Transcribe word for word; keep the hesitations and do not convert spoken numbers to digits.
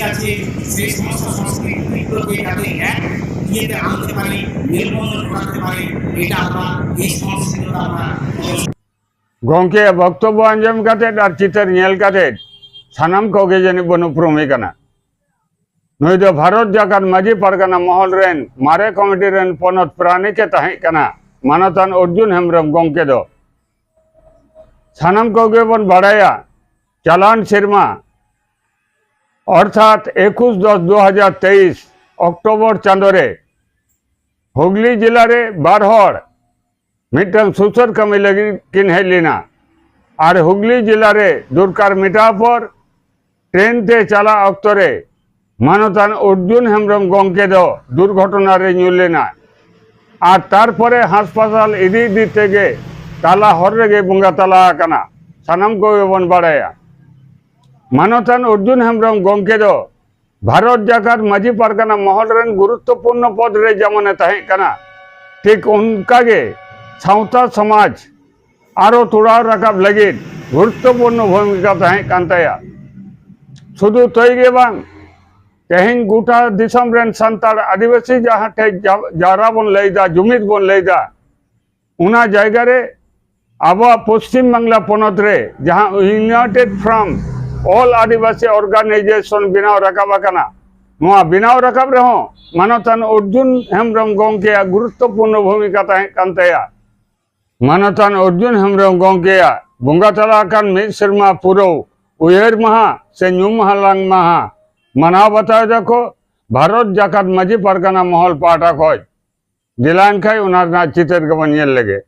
আছে, সেই সমস্ত সংস্কৃতিগুলোকে যাতে এক ইয়েতে আনতে পারি, মেলবন্ধন ঘটাতে পারি, এটা আমরা এই সংস্কৃতিটা আমরা। ᱜᱚᱢᱠᱮᱭᱟᱜ ᱵᱚᱠᱛᱚᱵᱵᱚ ᱟᱸᱡᱚᱢ ᱠᱟᱛᱮ ᱟᱨ ᱪᱤᱛᱟᱹᱨ ᱧᱮᱞ ᱠᱟᱛᱮ ᱥᱟᱱᱟᱢ ᱠᱚᱜᱮ ᱡᱟᱹᱱᱤᱡ ᱵᱚᱱ ᱩᱯᱨᱩᱢᱮ ᱠᱟᱱᱟ᱾ ᱱᱩᱭ ᱫᱚ ᱵᱷᱟᱨᱚᱛ ᱡᱟᱠᱟᱛ ᱢᱟᱹᱡᱷᱤ ᱯᱟᱨᱜᱟᱱᱟ ᱢᱚᱦᱚᱞ ᱨᱮᱱ ᱢᱟᱨᱮ ᱠᱚᱢᱤᱴᱤ ᱨᱮᱱ ᱯᱚᱱᱚᱛ ᱯᱨᱟᱱᱤᱠ ᱮ ᱛᱟᱦᱮᱸ ᱠᱟᱱᱟ᱾ ᱢᱟᱱᱚᱛᱟᱱ ᱚᱨᱡᱩᱱ ᱦᱮᱢᱵᱨᱚᱢ ᱜᱚᱢᱠᱮ ᱫᱚ ᱥᱟᱱᱟᱢ ᱠᱚᱜᱮ ᱵᱚᱱ ᱵᱟᱲᱟᱭᱟ, ᱪᱟᱞᱟᱣᱮᱱ ᱥᱮᱨᱢᱟ ᱚᱨᱛᱷᱟᱛ ᱮᱠᱩᱥ ᱫᱚᱥ ᱫᱩ ᱦᱟᱡᱟᱨ ᱛᱮᱭᱤᱥ ᱚᱠᱴᱳᱵᱚᱨ ᱪᱟᱸᱫᱳ ᱨᱮ ᱦᱩᱜᱽᱞᱤ ᱡᱮᱞᱟ ᱨᱮ ᱵᱟᱨ ᱦᱚᱲ ᱢᱤᱫᱴᱟᱝ ᱥᱩᱥᱟᱹᱨ ᱠᱟᱹᱢᱤ ᱞᱟᱹᱜᱤᱫ ᱠᱤᱱ ᱦᱮᱡ ᱞᱮᱱᱟ᱾ ᱟᱨ ᱦᱩᱜᱽᱞᱤ ᱡᱮᱞᱟ ᱨᱮ ᱫᱚᱨᱠᱟᱨ ᱢᱮᱴᱟᱣ ᱯᱚᱨ ᱴᱨᱮᱱ ᱛᱮ ᱪᱟᱞᱟᱜ ᱚᱠᱛᱚ ᱨᱮ ᱢᱟᱱᱚᱛᱟᱱ ᱚᱨᱡᱩᱱ ᱦᱮᱢᱵᱨᱚᱢ ᱜᱚᱢᱠᱮ ᱫᱚ ᱫᱩᱨᱜᱷᱚᱴᱚᱱᱟ ᱨᱮ ᱧᱩᱨ ᱞᱮᱱᱟ᱾ ᱟᱨ ᱛᱟᱨᱯᱚᱨᱮ ᱦᱟᱥᱯᱟᱛᱟᱞ ᱤᱫᱤ ᱤᱫᱤ ᱛᱮᱜᱮ ᱛᱟᱞᱟ ᱦᱚᱨ ᱨᱮᱜᱮ ᱵᱚᱸᱜᱟ ᱛᱟᱞᱟ ᱟᱠᱟᱱᱟ᱾ ᱥᱟᱱᱟᱢ ᱠᱚᱜᱮ ᱵᱚᱱ ᱵᱟᱲᱟᱭᱟ, ᱢᱟᱱᱚᱛᱟᱱ ᱚᱨᱡᱩᱱ ᱦᱮᱢᱵᱨᱚᱢ ᱜᱚᱢᱠᱮ ᱫᱚ ᱵᱷᱟᱨᱚᱛ ᱡᱟᱠᱟᱛ ᱢᱟᱹᱡᱷᱤ ᱯᱟᱨᱜᱟᱱᱟ ᱢᱚᱦᱚᱞ ᱨᱮᱱ ᱜᱩᱨᱩᱛᱛᱚᱯᱩᱨᱱᱚ ᱯᱚᱫᱽ ᱨᱮ ᱡᱮᱢᱚᱱᱮ ᱛᱟᱦᱮᱸ ᱠᱟᱱᱟ, ᱴᱷᱤᱠ ᱚᱱᱠᱟ ᱜᱮ ᱥᱟᱶᱛᱟ ᱥᱚᱢᱟᱡᱽ ᱟᱨᱚ ᱛᱚᱲᱟᱣ ᱨᱟᱠᱟᱵ ᱞᱟᱹᱜᱤᱫ ᱜᱩᱨᱩᱛᱛᱚᱯᱩᱨᱱᱚ ᱵᱷᱩᱢᱤᱠᱟ ᱛᱟᱦᱮᱸ ᱠᱟᱱ ᱛᱟᱭᱟ᱾ ᱥᱩᱫᱷᱩ ᱛᱟᱹᱭ ᱜᱮ ᱵᱟᱝ, ᱛᱮᱦᱮᱧ ᱜᱚᱴᱟ ᱫᱤᱥᱚᱢ ᱨᱮᱱ ᱥᱟᱱᱛᱟᱲ ᱟᱹᱫᱤᱵᱟᱹᱥᱤ ᱡᱟᱦᱟᱸ ᱴᱷᱮᱡ ᱡᱟ-, ᱡᱟᱣᱨᱟ ᱵᱚᱱ ᱞᱟᱹᱭᱫᱟ, ᱡᱩᱢᱤᱫ ᱵᱚᱱ ᱞᱟᱹᱭᱫᱟ, ᱚᱱᱟ ᱡᱟᱭᱜᱟ ᱨᱮ ᱟᱵᱚᱣᱟᱜ ᱯᱚᱥᱪᱤᱢ ᱵᱟᱝᱞᱟ ᱯᱚᱱᱚᱛ ᱨᱮ ᱡᱟᱦᱟᱸ United Front All Adivasi Organization ᱵᱮᱱᱟᱣ ᱨᱟᱠᱟᱵ ᱟᱠᱟᱱᱟ, ᱱᱚᱣᱟ ᱵᱮᱱᱟᱣ ᱨᱟᱠᱟᱵ ᱨᱮᱦᱚᱸ ᱢᱟᱱᱚᱛᱟᱱ ᱚᱨᱡᱩᱱ ᱦᱮᱢᱵᱨᱚᱢ ᱜᱚᱢᱠᱮᱭᱟᱜ ᱜᱩᱨᱩᱛᱛᱚᱯᱩᱨᱱᱚ ᱵᱷᱩᱢᱤᱠᱟ ᱛᱟᱦᱮᱸ ᱠᱟᱱ ᱛᱟᱭᱟ᱾ ᱢᱟᱱᱚᱛᱟᱱ ᱚᱨᱡᱩᱱ ᱦᱮᱢᱵᱨᱚᱢ ᱜᱚᱢᱠᱮᱭᱟᱜ ᱵᱚᱸᱜᱟ ᱛᱟᱞᱟ ᱟᱠᱟᱱ ᱢᱤᱫ ᱥᱮᱨᱢᱟ ᱯᱩᱨᱟᱹᱣ ᱩᱭᱦᱟᱹᱨ ᱢᱟᱦᱟ ᱥᱮ ᱧᱩᱢ ᱦᱟᱞᱟᱝ ᱢᱟᱦᱟ ᱢᱟᱱᱟᱣ ᱵᱟᱛᱟᱣ ᱮᱫᱟ ᱠᱚ ᱵᱷᱟᱨᱚᱛ ᱡᱟᱠᱟᱛ ᱢᱟᱹᱡᱷᱤ ᱯᱟᱨᱜᱟᱱᱟ ᱢᱚᱦᱚᱞ ᱯᱟᱦᱴᱟ ᱠᱷᱚᱱ᱾ ᱫᱮᱞᱟ ᱮᱱᱠᱷᱟᱡ ᱚᱱᱟ ᱨᱮᱱᱟᱜ ᱪᱤᱛᱟᱹᱨ ᱜᱮᱵᱚᱱ ᱧᱮᱞ ᱞᱮᱜᱮ᱾